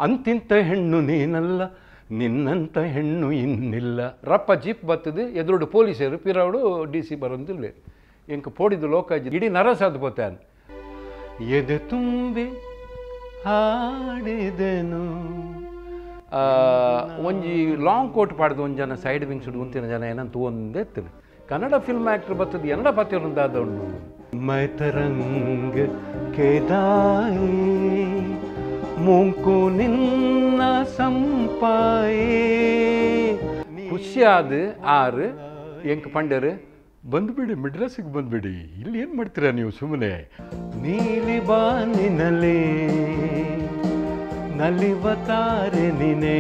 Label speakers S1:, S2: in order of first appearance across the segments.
S1: ಅಂತಿಂತ ಹೆಣ್ಣು ನೀನಲ್ಲ, ನಿನ್ನಂತ ಹೆಣ್ಣು ಇನ್ನಿಲ್ಲ. ರಪ್ಪ ಜೀಪ್ ಬತ್ತದು, ಎದುರುಡು ಪೊಲೀಸರು, ಪಿರವಡು ಡಿ ಸಿ ಬರೋಂತಿಲ್ಲ. ಎಂಕ ಪೋಡಿದು ಲೋಕಾಜಿ ಇಡೀ ನರಸಾದ ಪೋತಾನ್. ಎದೆ ತುಂಬಿ ಹಾಡಿದೆನು. ಒಂಜಿ ಲಾಂಗ್ ಕೋಟ್ ಪಾಡ್ದು ಒಂಜಿ ಜನ ಸೈಡ್ ವಿಂಗ್ಸ್ ಉಂತಿನ ಜನ ಏನಂತ ಒಂದೇ ಎತ್ತನು. ಕನ್ನಡ ಫಿಲ್ಮ್ ಆ್ಯಕ್ಟರ್ ಬತ್ತದು ಎನ್ನಡ ಪತ್ತಿರುಂದಾದ ಉಂಡು. ಮೈತರಂಗ ಕೇದಾಯಿ ಮೂಂಕು ನಿನ್ನ ಸಂಪಾಯಿ. ಖುಷಿಯಾದ ಆರು ಎಂಕ್ ಪಂಡರು, ಬಂದ್ಬಿಡಿ ಮಿಡ್ರಾಸಿಗೆ ಬಂದ್ಬಿಡಿ, ಇಲ್ಲಿ ಏನು ಮಾಡ್ತೀರಾ ನೀವು ಸುಮ್ಮನೆ. ನೀಲಿ ಬಾನಿನಲೇ ನಲಿವ ತಾರೆ ನೀನೇ.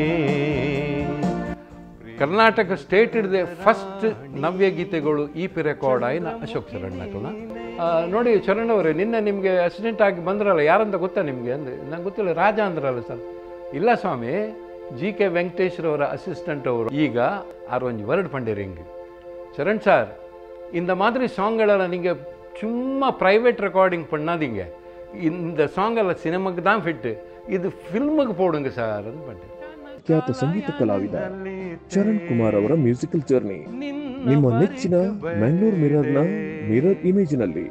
S1: ಕರ್ನಾಟಕ ಸ್ಟೇಟ್ ಹಿಡಿದೆ ಫಸ್ಟ್ ನವ್ಯ ಗೀತೆಗಳು ಈ ಪಿ ರೆಕಾರ್ಡ್ ಆಯ್ನ ಅಶೋಕ್ ಶರಣ್. ನೋಡಿ ಶರಣ್ ಅವರೇ, ನಿನ್ನೆ ನಿಮಗೆ ಆಕ್ಸಿಡೆಂಟ್ ಆಗಿ ಬಂದ್ರಲ್ಲ, ಯಾರಂತ ಗೊತ್ತಾ ನಿಮಗೆ ಅಂದರೆ? ನಂಗೆ ಗೊತ್ತಿಲ್ಲ, ರಾಜ ಅಂದ್ರಲ್ಲ ಸರ್. ಇಲ್ಲ ಸ್ವಾಮಿ, ಜಿ ಕೆ ವೆಂಕಟೇಶ್ವರವರ ಅಸಿಸ್ಟೆಂಟ್ ಅವರು. ಈಗ ಆರು ಒಂಜಿ ವರ್ಡ್ ಪಂಡೇರಿ ಹಿಂಗೆ, ಶರಣ್ ಸರ್ இந்த மாதிரி சாங்கெல்லாம் நீங்கள் சும்மா ப்ரைவேட் ரெக்கார்டிங் பண்ணாதீங்க, இந்த சாங்கெல்லாம் சினிமாக்கு தான் ஃபிட்டு, இது ಫಿಲ್ಮಿಗೆ ಪೋಡುಂಗ ಸರ್ ಅಂತ ಪಂಡೆ.
S2: ಖ್ಯಾತ ಸಂಗೀತ ಕಲಾವಿದ ಚರಣ್ ಕುಮಾರ್ ಅವರ ಮ್ಯೂಸಿಕಲ್ ಜರ್ನಿ ನಿಮ್ಮ ನೆಚ್ಚಿನ ಮ್ಯಾಂಗ್ಳೂರ್ ಮಿರರ್ನ ಮಿರರ್ ಇಮೇಜಿನಲ್ಲಿ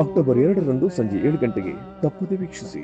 S2: ಅಕ್ಟೋಬರ್ 2ರಂದು ಸಂಜೆ 7 ಗಂಟೆಗೆ ತಪ್ಪದೆ ವೀಕ್ಷಿಸಿ.